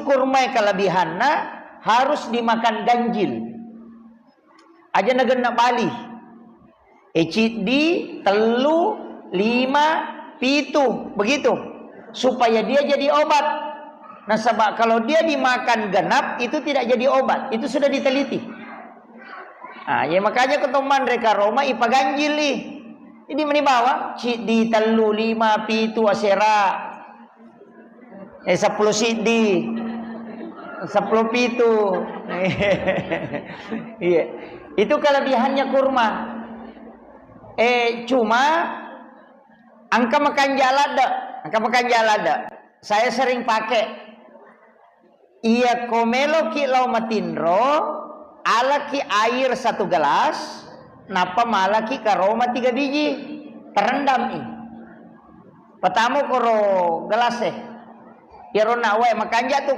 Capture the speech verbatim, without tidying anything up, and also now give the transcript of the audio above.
kurma kelebihanna harus dimakan ganjil. Aja nagenna bali. E, ciddi, tellu, lima, pitu, begitu. Supaya dia jadi obat. Nasaba kalau dia dimakan genap, itu tidak jadi obat. Itu sudah diteliti. Nah, ya makanya ketomman reka Roma ipaganjili. Jadi meni bawang, ciddi, tellu, lima, pitu, asera. Eh, seppulo siddi, seppulo pitu. Iya. Itu kelebihannya kurma. Eh, cuma engka makanja ladde, engka makanja ladde. Saya sering pakai. Iya, ko meloki lao matinro, alaki air satu gelas, nappa malaki karoma tiga biji, terendam i. Patamo koro gelas e. Iyaro na wae makanja tu